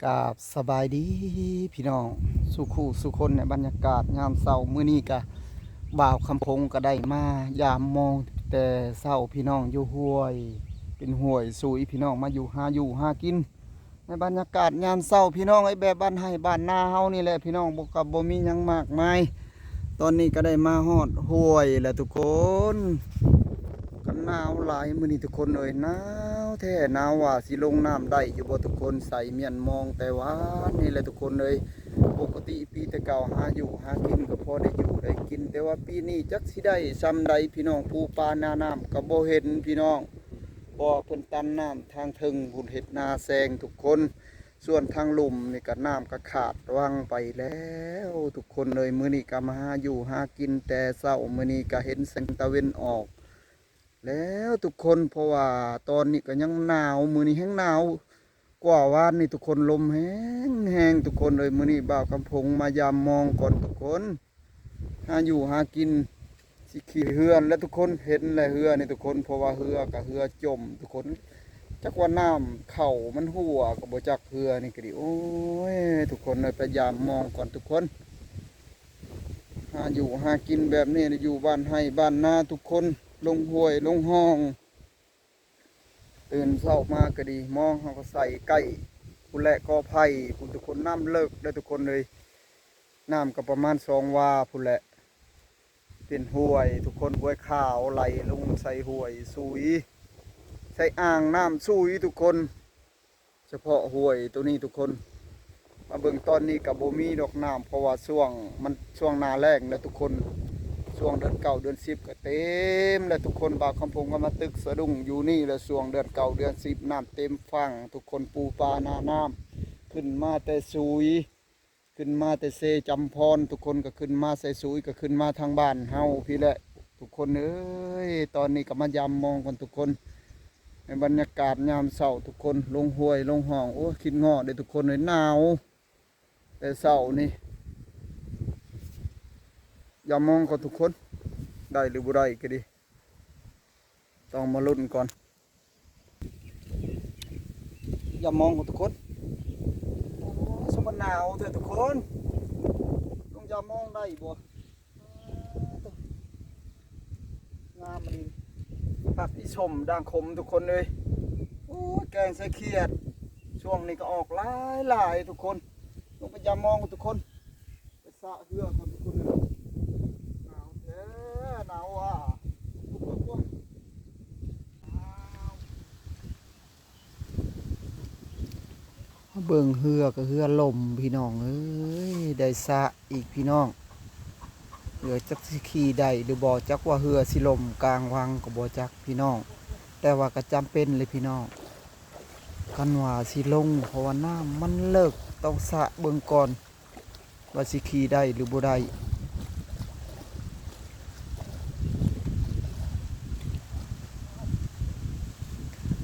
ກາບສະບາຍດີພີ່ນ້ອງສູ່ຄູ່ສູ່ຄົນ ໃນບັນຍາກາດຍາມເຊົ້າ. ມື້ນີ້ກະບ່າວຄຳພົງກະໄດ້ມາຢາມມອງແຕ່ເຊົ້າພີ່ນ້ອງ ຢູ່ຫ້ວຍ ເປັນຫ້ວຍຊຸຍພີ່ນ້ອງ ມາຢູ່ ຫາຢູ່ຫາກິນໃນບັນຍາກາດຍາມເຊົ້າພີ່ນ້ອງເອີຍ ແບບບ້ານໄຮ່ບ້ານນາເຮົານີ້ແຫຼະພີ່ນ້ອງ ບໍ່ ກະບໍ່ມີຫຍັງມາກມາຍ. ຕອນນີ້ກະໄດ້ມາຮອດຫ້ວຍແລ້ວທຸກຄົນ. ກັນໜາວຫຼາຍມື້ນີ້ທຸກຄົນເອີຍ ໜາວແທ້ໜາວວ່າ ຊິລົງນ້ຳໄດ້ຢູ່ບໍ່ທຸກຄົນ? ໃສ່ມ້ຽນມອງແຕ່ວານນີ້ແຫຼະທຸກຄົນເອີຍ. ປົກກະຕິປີແຕ່ເກົ່າຫາຢູ່ຫາກິນກະພໍໄດ້ຢູ່ໄດ້ກິນ ແຕ່ວ່າປີນີ້ຈັກຊິໄດ້ຊ່ຳໃດພີ່ນ້ອງ ປູປານານ້ຳກະບໍ່ເຫັນພີ່ນ້ອງ ເພາະວ່າເພິ່ນຕັນນ້ຳທາງເທິງພຸ້ນ ເຮັດນາແຊງທຸກຄົນ. ສ່ວນທາງລຸ່ມນີ້ກະນ້ຳກະຂາດວັງໄປແລ້ວທຸກຄົນເອີຍ. ມື້ນີ້ກະມາຫາຢູ່ຫາກິນແຕ່ເຊົ້າ ມື້ນີ້ກະເຫັນແສງຕາເວັນອອກແລ້ວທຸກຄົນ ເພາະວ່າຕອນນີ້ກະຍັງໜາວ ມື້ນີ້ແຮງໜາວກວ່າວານນີ້ທຸກຄົນ ລົມແຮງໆທຸກຄົນເອີຍ. ມື້ນີ້ບ່າວຄຳພົງມາຢາມມອງກ່ອນທຸກຄົນ ຫາຢູ່ຫາກິນ ຊິຂີ່ເຮືອແຫຼະທຸກຄົນ ເຫັນແຫຼະເຮືອນີ້ທຸກຄົນ ເພາະວ່າເຮືອກະເຮືອຈົມທຸກຄົນ ຈັກວ່ານ້ຳເຂົ້າມັນຮົ່ວກະບໍ່ຈັກ ເຮືອນີ້ກະດີ. ໂອ້ຍ ທຸກຄົນເອີຍ ໄປຢາມມອງກ່ອນທຸກຄົນ. ຫາຢູ່ຫາກິນແບບນີ້ ຢູ່ບ້ານໄຮ່ບ້ານນາທຸກຄົນ ລົງຫ້ວຍລົງຮ່ອງ ຕື່ນເຊົ້າມາກະດີ ມອງເຮົາກະໃສ່ໃກ້ພຸ້ນແຫຼະ ກໍໄຜ່ພຸ້ນທຸກຄົນ. ນ້ຳເລິກເດີທຸກຄົນເອີຍ ນ້ຳກະປະມານສອງວາພຸ້ນແຫຼະ ເປັນຫ້ວຍທຸກຄົນ ຫ້ວຍຂາວໄຫຼລົງໃສ່ຫ້ວຍຊຸຍ ໃສ່ອ່າງນ້ຳຊຸຍທຸກຄົນ ສະເພາະຫ້ວຍໂຕນີ້ທຸກຄົນ. ມາເບິ່ງຕອນນີ້ກະບໍ່ມີດອກນ້ຳ ເພາະວ່າຊ່ວງມັນ ຊ່ວງໜ້າແລ້ງແລ້ວທຸກຄົນ ຊ່ວງເດືອນເກົ້າເດືອນສິບກະເຕັມແລ້ວທຸກຄົນ. ບ່າວຄຳພົງກະມາຕຶກສະດຸ້ງຢູ່ນີ້ແຫຼະ ຊ່ວງເດືອນເກົ້າເດືອນສິບ ນ້ຳເຕັມຝັ່ງທຸກຄົນ ປູປານານ້ຳ ຂຶ້ນມາແຕ່ຊຸຍ ຂຶ້ນມາແຕ່ເຊຈຳພອນ ທຸກຄົນກະຂຶ້ນມາໃສ່ຊຸຍ ກະຂຶ້ນມາທາງບ້ານເຮົາພີ້ແຫຼະທຸກຄົນເອີຍ. ຕອນນີ້ກະມາຢາມມອງກ່ອນທຸກຄົນ ໃນບັນຍາກາດຍາມເຊົ້າທຸກຄົນ ລົງຫ້ວຍລົງຮ່ອງ. ໂອ້ ຄິດຮອດເດີທຸກຄົນເອີຍ ໜາວແຕ່ເຊົ້ານີ້. ຢາມມອງກ່ອນທຸກຄົນ ໄດ້ຫຼືບໍ່ໄດ້ກະດີ ຕ້ອງມາລຸ້ນກ່ອນ. ຢາມມອງທຸກຄົນ ໂອ້ ສົມວ່າໜາວແທ້ທຸກຄົນ ລົງຢາມມອງໄດ້ບໍ່? ງາມອີ່ຫຼີ ຜັກອີ່ສົມ ດ່າງຂົມທຸກຄົນເອີຍ. ໂອ້ຍ ແກງໃສ່ຂຽດ ຊ່ວງນີ້ກະອອກຫຼາຍໆທຸກຄົນ. ລົງໄປຢາມມອງທຸກຄົນ. ໄປສະເຮືອກ່ອນທຸກຄົນເອີຍ ໜາວແທ້ ໜາວວ່າ. ມາເບິ່ງເຮືອກະເຮືອລົ້ມພີ່ນ້ອງເອີຍ ໄດ້ສະອີກພີ່ນ້ອງ. ເຮືອຈັກຊິຂີ່ໄດ້ຫຼືບໍ່ ຈັກວ່າເຮືອຊິລົ້ມກາງວັງກະບໍ່ຈັກພີ່ນ້ອງ ແຕ່ວ່າກະຈຳເປັນເລີຍພີ່ນ້ອງ ຄັນວ່າຊິລົງ ເພາະວ່ານ້ຳມັນເລິກ ຕ້ອງສະເບິ່ງກ່ອນ ວ່າຊິຂີ່ໄດ້ຫຼືບໍ່ໄດ້.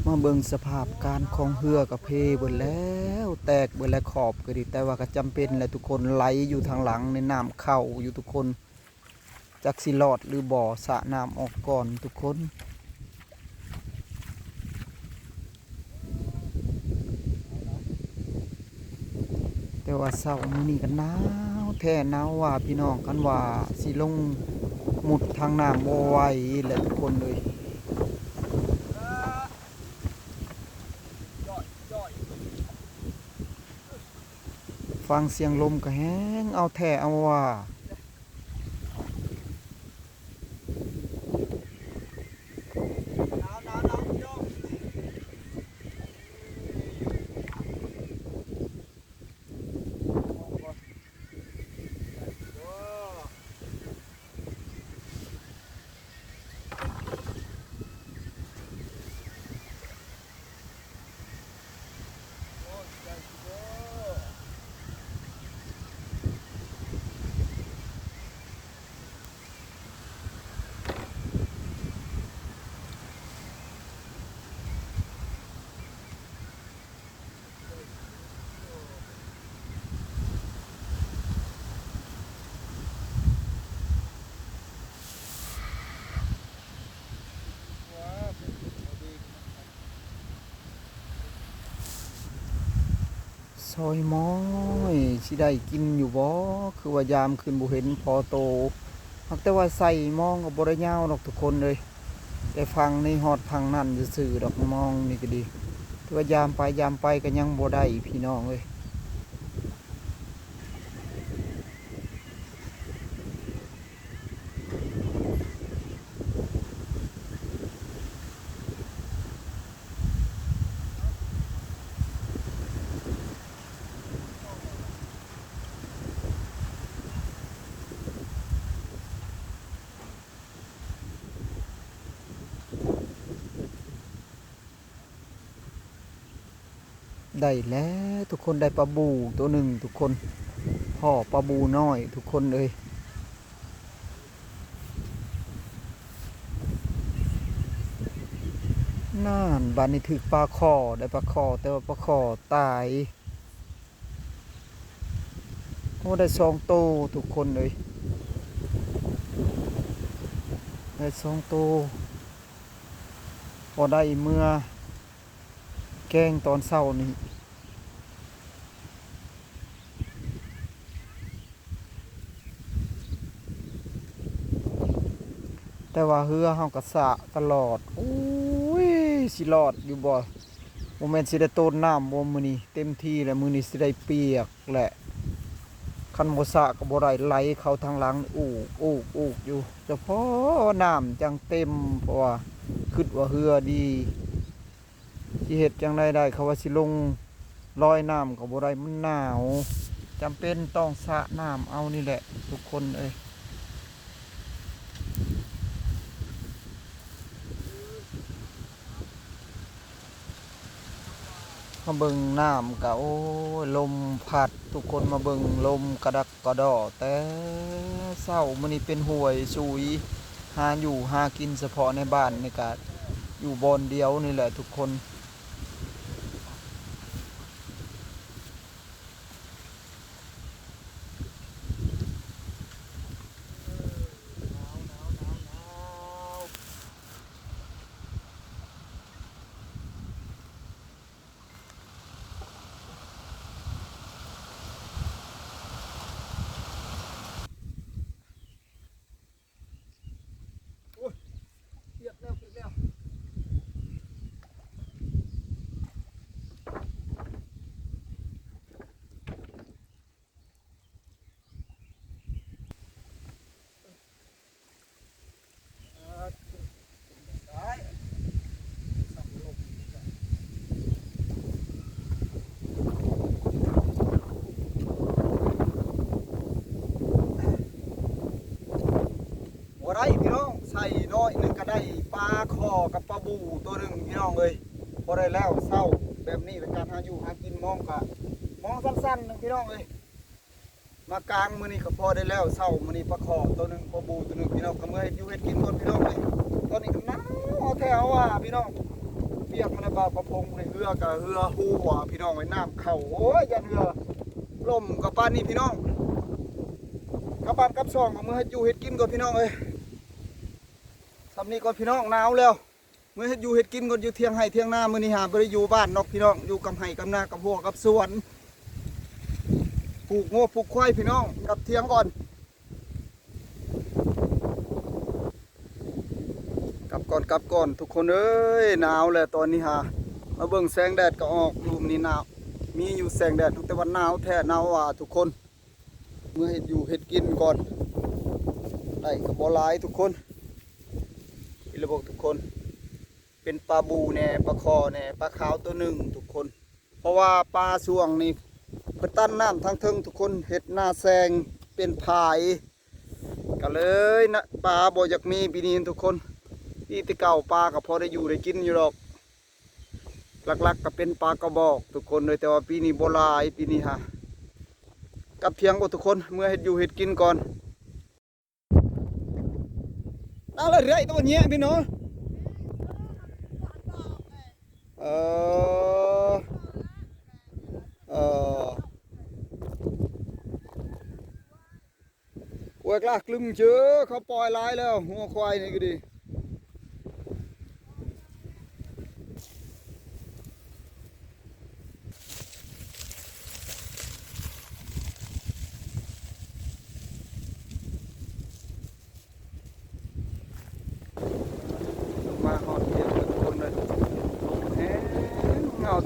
ມາເບິ່ງສະພາບການຂອງເຮືອກະເພເບິດແລ້ວ ແຕກເບິດແລ້ວຂອບກະດີ ແຕ່ວ່າກະຈຳເປັນແຫຼະທຸກຄົນ ໄຫຼຢູ່ທາງຫຼັງໃນ ນ້ຳເຂົ້າຢູ່ທຸກຄົນ. ຈັກຊິລອດຫຼືບໍ່ ສະນ້ຳອອກກ່ອນທຸກຄົນ. ແຕ່ວ່າເຊົ້າມື້ນີ້ກະໜາວແທ້ໜາວວ່າພີ່ນ້ອງ ຄັນວ່າຊິລົງມຸດທາງນ້ຳບໍ່ໄຫວແຫຼະທຸກຄົນເອີຍ. ຟັງສຽງລົມກະແຮງເອົາແທ້ເອົາວ່າ. ໂອ້ຍ ມອຍ ຊິໄດ້ກິນຢູ່ບໍ່? ຄືວ່າຍາມຂຶ້ນບໍ່ເຫັນພໍໂຕ ຫາກແຕ່ວ່າໃສ່ມອງກໍບໍ່ໄດ້ຍາວດອກທຸກຄົນເອີຍ ແຕ່ຝັ່ງນີ້ຮອດຝັ່ງນັ້ນຊື່ໆດອກ ມອງນີ້ກໍດີ ຖືວ່າຍາມໄປຍາມໄປກໍຍັງບໍ່ໄດ້ພີ່ນ້ອງເອີຍ. ໄດ້ແລ້ວທຸກຄົນ ໄດ້ປາບູໂຕໜຶ່ງທຸກຄົນ ພໍ້ປາບູນ້ອຍທຸກຄົນເອີຍ. ນັ້ນ ບາດນີ້ຖືກປາຄໍ່ ໄດ້ປາຄໍ່ ແຕ່ວ່າປາຄໍ່ຕາຍ. ໂອ້ ໄດ້ສອງໂຕທຸກຄົນເອີຍ ໄດ້ສອງໂຕ ພໍໄດ້ເມືອແກງຕອນເຊົ້ານີ້. ແຕ່ວ່າເຮືອເຮົາກໍສະຕະຫຼອດ. ໂອ້ຍ ຊິລອດຢູ່ບໍ່? ບໍ່ແມ່ນຊິໄດ້ໂຕນນ້ຳບໍ່ມື້ນີ້? ເຕັມທີ່ແລ້ວ ມື້ນີ້ຊິໄດ້ປຽກແຫຼະ. ຄັນບໍ່ສະກໍບໍ່ໄດ້ ໄຫຼເຂົ້າທາງຫຼັງ ອູກ ອູກ ອູກຢູ່. ສະເພາະນ້ຳຈັ່ງເຕັມ ເພາະວ່າຄິດວ່າເຮືອດີ. ຊິເຮັດຈັ່ງໃດໄດ້ ເຂົາວ່າຊິລົງລອຍນ້ຳກໍບໍ່ໄດ້ ມັນໜາວ ຈຳເປັນຕ້ອງສະນ້ຳເອົານີ້ແຫຼະທຸກຄົນເອີຍ. ມາເບິ່ງນ້ຳກະ ໂອ້ຍ ລົມພັດ ທຸກຄົນມາເບິ່ງ ລົມກະດັກ ກະດໍແຕ່ເຊົ້າ. ມື້ນີ້ເປັນຫ້ວຍຊຸຍ ຫາຢູ່ຫາກິນສະເພາະໃນບ້ານນີ້ກະຢູ່ບ່ອນດຽວນີ້ແຫຼະທຸກຄົນ. ໂອ້ຍ ປຽກແລ້ວ ປຽກແລ້ວ. ບໍ່ໄດ້ພີ່ນ້ອງ ໃສ່ໜ້ອຍໜຶ່ງກໍໄດ້ປາຄໍ່ກັບປາບູໂຕໜຶ່ງພີ່ນ້ອງເອີຍ. ພໍໄດ້ແລ້ວເຊົ້າແບບນີ້ ເປັນການຫາຢູ່ຫາກິນ ມອງກະມອງສັ້ນໆໜຶ່ງພີ່ນ້ອງເອີຍ. ມາກາງມື້ນີ້ກໍພໍໄດ້ແລ້ວເຊົ້າມື້ນີ້ ປາຄໍ່ໂຕໜຶ່ງ ປາບູໂຕໜຶ່ງພີ່ນ້ອງ. ກໍເມືອເຮັດຢູ່ເຮັດກິນກ່ອນພີ່ນ້ອງເອີຍ. ຕອນນີ້ກໍໜາວແທ້ວ່າພີ່ນ້ອງ ປຽກມາແລ້ວ ປາ ປາພົງ ເຮືອກໍເຮືອຮົ່ວພີ່ນ້ອງເອີຍ ນ້ຳເຂົ້າ. ໂອ້ຍ ຢ້ານເຮືອ ລົມກໍປານນີ້ພີ່ນ້ອງ. ກັບບ້ານກັບຊ່ອງກໍເມືອເຮັດຢູ່ເຮັດກິນກ່ອນພີ່ນ້ອງເອີຍ. ສ່ຳນີ້ກ່ອນພີ່ນ້ອງ ໜາວແລ້ວ ເມືອເຮັດຢູ່ເຮັດກິນກ່ອນ ຢູ່ທຽງໄຮ່ທຽງນາ. ມື້ນີ້ຫາບໍ່ໄດ້ຢູ່ບ້ານດອກພີ່ນ້ອງ ຢູ່ກັບໄຮ່ກັບນາ ກັບຮົ້ວກັບສວນ ຜູກງົວຜູກຄວາຍພີ່ນ້ອງ. ກັບທຽງກ່ອນ ກັບກ່ອນ ກັບກ່ອນທຸກຄົນເອີຍ. ໜາວແລ້ວຕອນນີ້ຫາ ມາເບິ່ງແສງແດດກໍອອກ ລຸ່ມນີ້ໜາວ ມີຢູ່ແສງແດດ ແຕ່ວ່າໜາວແທ້ ໜາວວ່າທຸກຄົນ. ເມືອເຮັດຢູ່ເຮັດກິນກ່ອນ ໄດ້ກໍບໍ່ຫຼາຍທຸກຄົນ. ເຫັນແລ້ວບໍ່ທຸກຄົນ ເປັນປາບູແດ່ ປາຄໍ່ແດ່ ປາຂາວໂຕໜຶ່ງທຸກຄົນ. ເພາະວ່າປາຊ່ວງນີ້ເພິ່ນຕັນນ້ຳທາງເທິງທຸກຄົນ ເຮັດໜ້າແຊງເປັນຝາຍ ກໍເລີຍນະ ປາບໍ່ຢາກມີປີນີ້ທຸກຄົນ. ປີແຕ່ເກົ່າປາກໍພໍໄດ້ຢູ່ໄດ້ກິນຢູ່ດອກ ຫຼັກໆກໍເປັນປາກະບອກທຸກຄົນເອີຍ. ແຕ່ວ່າປີນີ້ບໍ່ຫຼາຍ ປີນີ້ຫາ ກັບທຽງກ່ອນທຸກຄົນ ເມືອເຮັດຢູ່ເຮັດກິນກ່ອນ. ເອົາລະເລື້ອຍຕົວເນີ້ຍພີ່ນ້ອງ ເອີ ເອີ. ໂອ້ຍ ກະລາກລຶມເຈີ ເຂົາປ່ອຍຫຼາຍແລ້ວ ງົວຄວາຍນີ້ກໍດີ.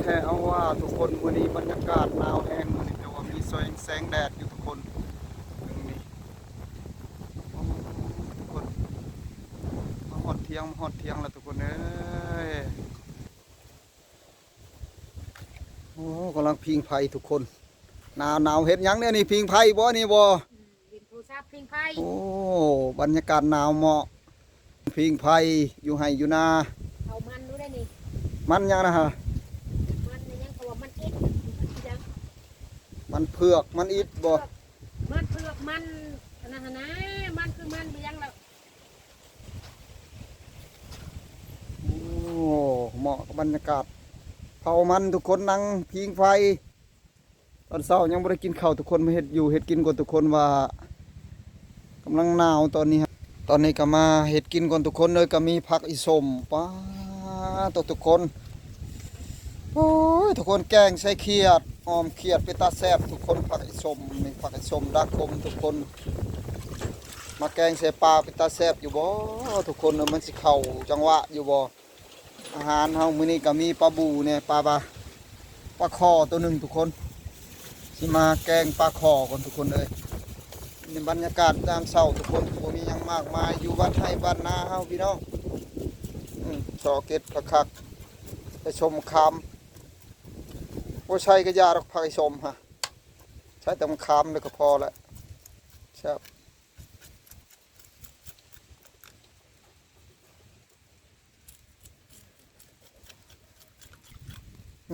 ແທ້ເອົາວ່າທຸກຄົນ, ມື້ນີ້ບັນຍາກາດໜາວແຮງມື້ນີ້, ແຕ່ວ່າມີແສງ ແສງແດດຢູ່ທຸກຄົນ. ເບິ່ງນີ້ ໂອ້ ທຸກຄົນ ມາຮອດທ່ຽງ ມາຮອດທ່ຽງແລ້ວທຸກຄົນເອີຍ. ໂອ້ ກຳລັງຜິງໄຟທຸກຄົນ. ໜາວ ໜາວ ເຮັດຫຍັງແນວນີ້? ຜິງໄຟບໍ່ນີ້ບໍ່? ອືມ ຫຼິ້ນໂທລະສັບຜິງໄຟ. ໂອ້ ບັນຍາກາດໜາວເໝາະ ຜິງໄຟຢູ່ໄຮ່ຢູ່ນາ. ເອົາມັນດູໄດ້ນີ້. ມັນຫຍັງນະຮະ? ມັນຫຍັງ ເຂົາວ່າມັນອິດ ມັນຫຍັງ? ມັນເຜືອກ ມັນອິດບໍ່? ມັນເຜືອກ ມັນອັນນັ້ນຫັ້ນນະ, ມັນຄືມັນບໍ່ຫຍັງລະ. ໂອ້ ເໝາະກັບບັນຍາກາດເຜົາມັນທຸກຄົນ, ນັ່ງຜິງໄຟ. ຕອນເຊົ້າຍັງບໍ່ໄດ້ກິນເຂົ້າທຸກຄົນ, ມາເຮັດຢູ່ເຮັດກິນກ່ອນທຸກຄົນ, ວ່າກຳລັງໜາວຕອນນີ້. ຕອນນີ້ກໍມາເຮັດກິນກ່ອນທຸກຄົນເອີຍ, ກໍມີຜັກອີ່ສົ້ມ. ປ້າໂຕ ທຸກຄົນ ໂອ້ຍ ທຸກຄົນ, ແກງໃສ່ຂຽດ ຫອມຂຽດເປັນຕາແຊບທຸກຄົນ. ຜັກອີ່ສົ້ມນີ້ ຜັກອີ່ສົ້ມດາກຂົມທຸກຄົນ, ມາແກງໃສ່ປາເປັນຕາແຊບຢູ່ບໍ່ທຸກຄົນ? ມັນຊິເຂົ້າຈັງຫວະຢູ່ບໍ່? ອາຫານເຮົາມື້ນີ້ກໍມີປາບູ່ແດ່ ປາ ປາ ປາຄໍ່ໂຕໜຶ່ງທຸກຄົນ. ຊິມາແກງປາຄໍ່ກ່ອນທຸກຄົນເອີຍ. ໃນບັນຍາກາດຍາມເຊົ້າທຸກຄົນ, ບໍ່ມີຫຍັງມາກມາຍ ຢູ່ບ້ານໄຮ່ບ້ານນາເຮົາພີ່ນ້ອງ. ອືມ ຊອກເກັບຜັກຄັກ ໄປຊົມຄຳ. ບໍ່ໃສ່ກະຢ່າດອກ ຜັກອີ່ສົ້ມຫະ, ໃສ່ແຕ່ໝາກຂາມແລ້ວກໍພໍແລ້ວ. ແຊບ.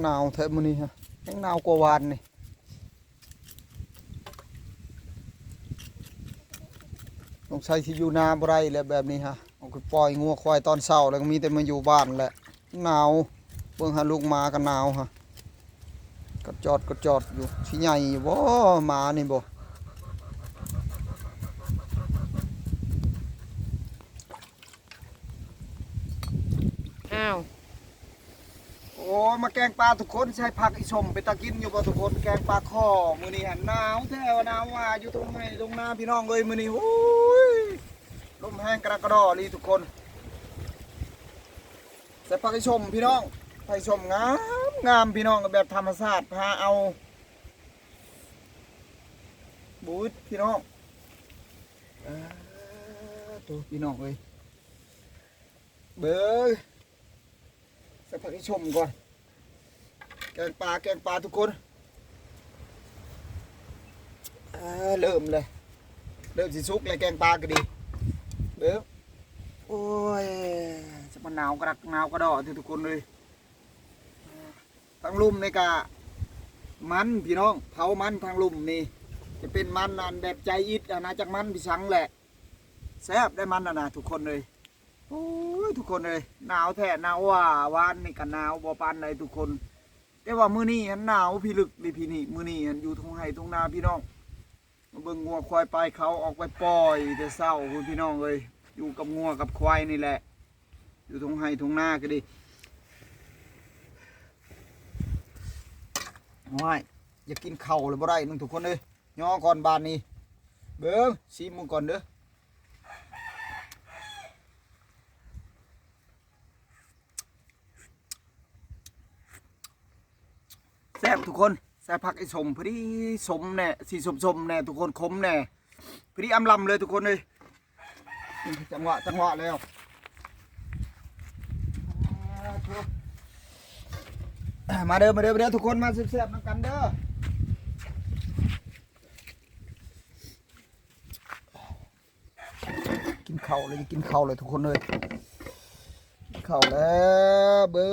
ໜາວແທ້ມື້ນີ້ຮະ, ແຮງໜາວກວ່າວານນີ້. ສົງໄສຊິຢູ່ນາບໍ່ໄດ້ແລ້ວແບບນີ້ຮະ, ເອົາໄປປ່ອຍງົວຄວາຍຕອນເຊົ້າແລ້ວ ກໍມີແຕ່ມາຢູ່ບ້ານແຫຼະ. ໜາວ ເບິ່ງຫາລູກໝາກໍໜາວຮະ, ກະຈອດກະຈອດຢູ່. ຊິໃຫຍ່ຢູ່ບໍ່ໝານີ້ບໍ່? ອ້າວ ໂອ້ຍ ມາແກງປາທຸກຄົນ, ໃສ່ຜັກອີ່ສົ້ມເປັນຕາກິນຢູ່ບໍ່ທຸກຄົນ? ແກງປາຄໍ່ມື້ນີ້ຫັ້ນ ໜາວແທ້ວ່າໜາວວ່າ ຢູ່ທົ່ງໄຮ່ທົ່ງນາພີ່ນ້ອງເອີຍ ມື້ນີ້. ໂອ້ຍ ລົມແຮງກະດະກະດໍ່ອີ່ຫຼີທຸກຄົນ. ໃສ່ຜັກອີ່ສົ້ມພີ່ນ້ອງ, ຜັກອີ່ສົ້ມງາມງາມພີ່ນ້ອງ, ແບບທຳມະຊາດຫາເອົາ ບໍ່ອຶດພີ່ນ້ອງ. ເອີ ໂຕ ພີ່ນ້ອງເອີຍ ເບິ່ງ ໃສ່ຜັກອີ່ສົ້ມກ່ອນ. ແກງປາ ແກງປາທຸກຄົນ. ເອີ ເລີ່ມແລ້ວ ເລີ່ມຊິສຸກແລ້ວ ແກງປາກໍດີ. ເບິ່ງ ໂອ້ຍ ຈະມາໜາວກະດັກໜາວກະດໍ່ແທ້ທຸກຄົນເອີຍ. ທາງລຸ່ມນີ້ກະມັນພີ່ນ້ອງ, ເຜົາມັນທາງລຸ່ມນີ້ ຈະເປັນມັນອັນແບບໃຈອິດຫັ້ນນະ, ຈັກມັນພິສັງແຫຼະ. ແຊບໄດ໋ມັນຫັ້ນນະທຸກຄົນເອີຍ. ໂອ້ຍ ທຸກຄົນເອີຍ ໜາວແທ້ ໜາວວ່າ ວານນີ້ກະໜາວບໍ່ປານໃດທຸກຄົນ, ແຕ່ວ່າມື້ນີ້ຫັ້ນໜາວພິລຶກເລີຍພີ່ນີ້. ມື້ນີ້ຫັ້ນຢູ່ທົ່ງໄຮ່ທົ່ງນາພີ່ນ້ອງ, ມາເບິ່ງງົວຄວາຍປາຍເຂົາອອກໄປປ່ອຍແຕ່ເຊົ້າພຸ້ນພີ່ນ້ອງເອີຍ. ຢູ່ກັບງົວກັບຄວາຍນີ້ແຫຼະ ຢູ່ທົ່ງໄຮ່ທົ່ງນາກໍດີ. ໂອ້ຍ ຢາກກິນເຂົ້າແລ້ວບໍ່ໄດ້ໜຶ່ງທຸກຄົນເອີຍ. ຍໍກ່ອນບາດນີ້ ເບິ່ງ ຊີມເບິ່ງກ່ອນເດີ. ແຊບທຸກຄົນ, ໃສ່ຜັກອີ່ສົ້ມ ພໍດີສົ້ມແດ່ ສີສົ້ມໆແດ່ທຸກຄົນ, ຂົມແດ່ ພໍດີອຳລຳເລີຍທຸກຄົນເອີຍ. ຈັງຫວະ ຈັງຫວະແລ້ວ. ມາເດີ ມາເດີ ມາເດີທຸກຄົນ, ມາແຊບໆນຳກັນເດີ. ກິນເຂົ້າແລ້ວ ກິນເຂົ້າແລ້ວທຸກຄົນເອີຍ, ກິນເຂົ້າແລ້ວເບີ.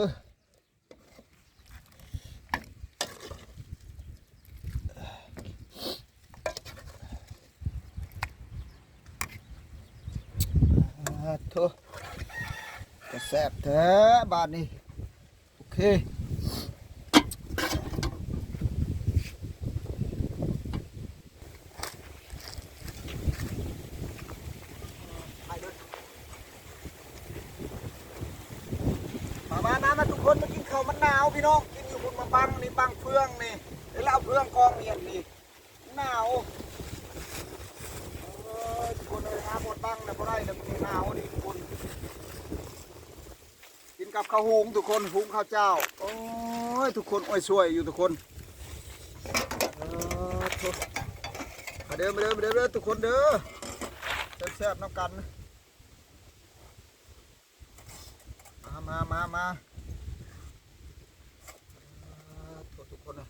ອາໂທ້ ກະແຊບແທ້ບາດນີ້. ໂອເຄ ມາ ມາ ມາ ມາ ທຸກຄົນມາກິນເຂົ້າ ມັນໜາວພີ່ນ້ອງ. ກິນຢູ່ພຸ້ນ ມາບັງນີ້ ບັງເຟືອງນີ້ ແລ້ວເອົາເຟືອງກອງນີ້ ອັນນີ້ໜາວ. ໂອ້ຍ ທຸກຄົນເອີຍ ຫາບ່ອນບັງນະບໍ່ໄດ້ແລ້ວ ມັນໜາວນີ້ທຸກຄົນ. ກິນກັບເຂົ້າຫຸງທຸກຄົນ ຫຸງເຂົ້າເຈົ້າ. ໂອ້ ໂອ້ຍ ທຸກຄົນ ໂອ້ຍ ຊ່ວຍຢູ່ທຸກຄົນ. ເອີ ໂທ້ ມາເດີ ມາເດີ ມາເດີ ມາເດີ ທຸກຄົນເດີ ແຊບໆນຳກັນ. ມາ ມາ ມາ ມາ ໂອ້ ທຸກຄົນເອີຍ.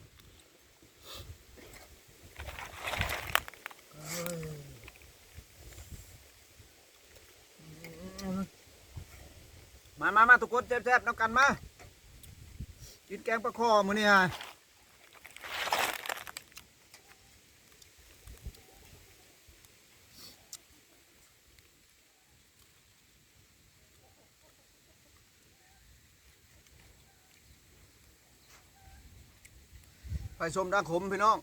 ມາ ມາ ມາ ທຸກຄົນ ແຊບໆນຳກັນ ມາກິນແກງປາຄໍ່ມື້ນີ້ຫັ້ນ. ໄປຊົມທາງຂົມພີ່ນ້ອງ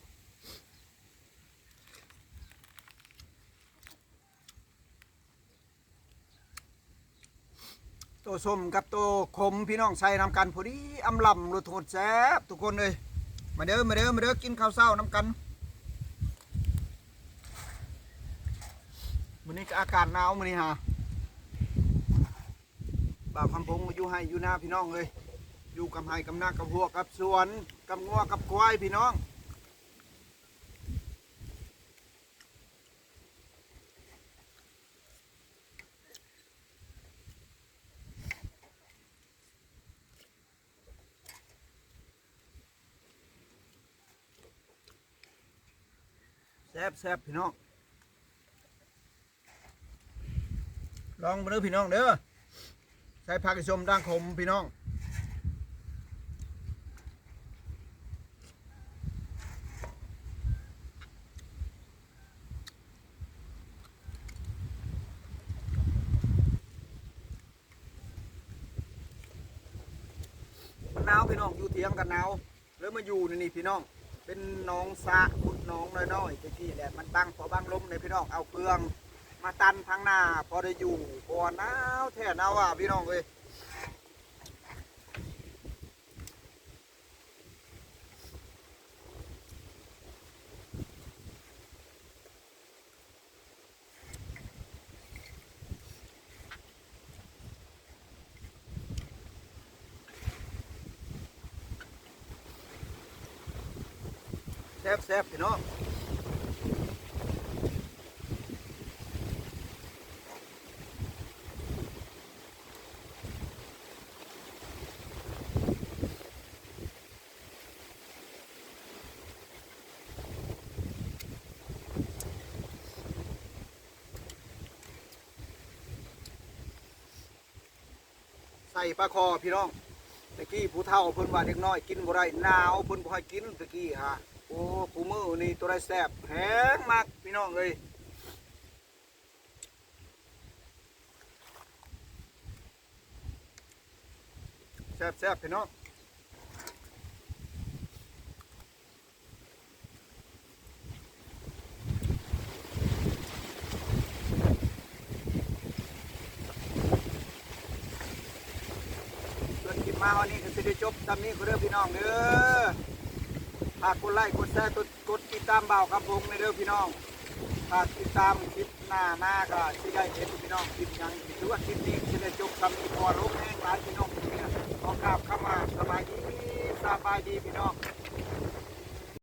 ໂຕສົ້ມກັບໂຕຂົມພີ່ນ້ອງ ໃສ່ນຳກັນພໍດີ ອຳລຳໂລດ ໂຄດແຊບທຸກຄົນເອີຍ. ມາເດີ ມາເດີ ມາເດີ ກິນເຂົ້າເຊົ້ານຳກັນ. ມື້ນີ້ກໍອາກາດໜາວມື້ນີ້ຫາ ບ່າວຄຳພົງມາຢູ່ໄຮ່ຢູ່ນາພີ່ນ້ອງເອີຍ ຢູ່ກັບໄຮ່ກັບນາ ກັບຮົ້ວກັບສວນ ກັບງົວກັບຄວາຍພີ່ນ້ອງ. ແຊບໆ ພີ່ນ້ອງ ລອງເບິ່ງເດີພີ່ນ້ອງເດີ ໃສ່ຜັກອີ່ສົມດ່າງຂົມພີ່ນ້ອງ. ມັນໜາວພີ່ນ້ອງ ຢູ່ຖຽງກໍໜາວ ເລີຍມາຢູ່ໃນນີ້ພີ່ນ້ອງ. ເປັນໜອງສະ ຂຸດໜອງນ້ອຍໆ ແຕ່ກີ້ແຫຼະ ມັນບັງ ພໍບັງລົມເດ້ພີ່ນ້ອງ. ເອົາເຄື່ອງມາຕັນທາງໜ້າ ພໍໄດ້ຢູ່ ເພາະວ່າໜາວແທ້ໜາວວ່າພີ່ນ້ອງເອີຍ. ແຊບໆ ພີ່ນ້ອງ. ໃສ່ປາຄໍ່ພີ່ນ້ອງ. ແຕ່ກີ້ຜູ້ເຖົ້າເພິ່ນວ່າເດັກນ້ອຍກິນບໍ່ໄດ້ ໜາວ ເພິ່ນບໍ່ໃຫ້ກິນແຕ່ກີ້ຫາ. ໂອ້ ຄູ່ມື້ນີ້ໂຕໃດແຊບແຮງມັກພີ່ນ້ອງເອີຍ. ແຊບໆ ພີ່ນ້ອງ. ເບິ່ງຄລິບມາຮອດນີ້ກໍຊິໄດ້ຈົບສ່ຳນີ້ເດີພີ່ນ້ອງເດີ. ຝາກກົດໄລ້ ກົດແຊ ກົດ ກົດຕິດຕາມບ່າວຄຳພົງແດ່ເດີພີ່ນ້ອງ. ຝາກຕິດຕາມຄລິບໜ້າມາກໍຊິໄດ້ເຫັນພີ່ນ້ອງ ຄລິບຫຍັງ ຖືວ່າຄລິບນີ້ຊິໄດ້ຈົບສ່ຳນີ້ ເພາະວ່າລົມແຮງຫຼາຍພີ່ນ້ອງ. ຂໍກ່າວຄຳວ່າສະບາຍດີ ສະບາຍດີພີ່ນ້ອງ.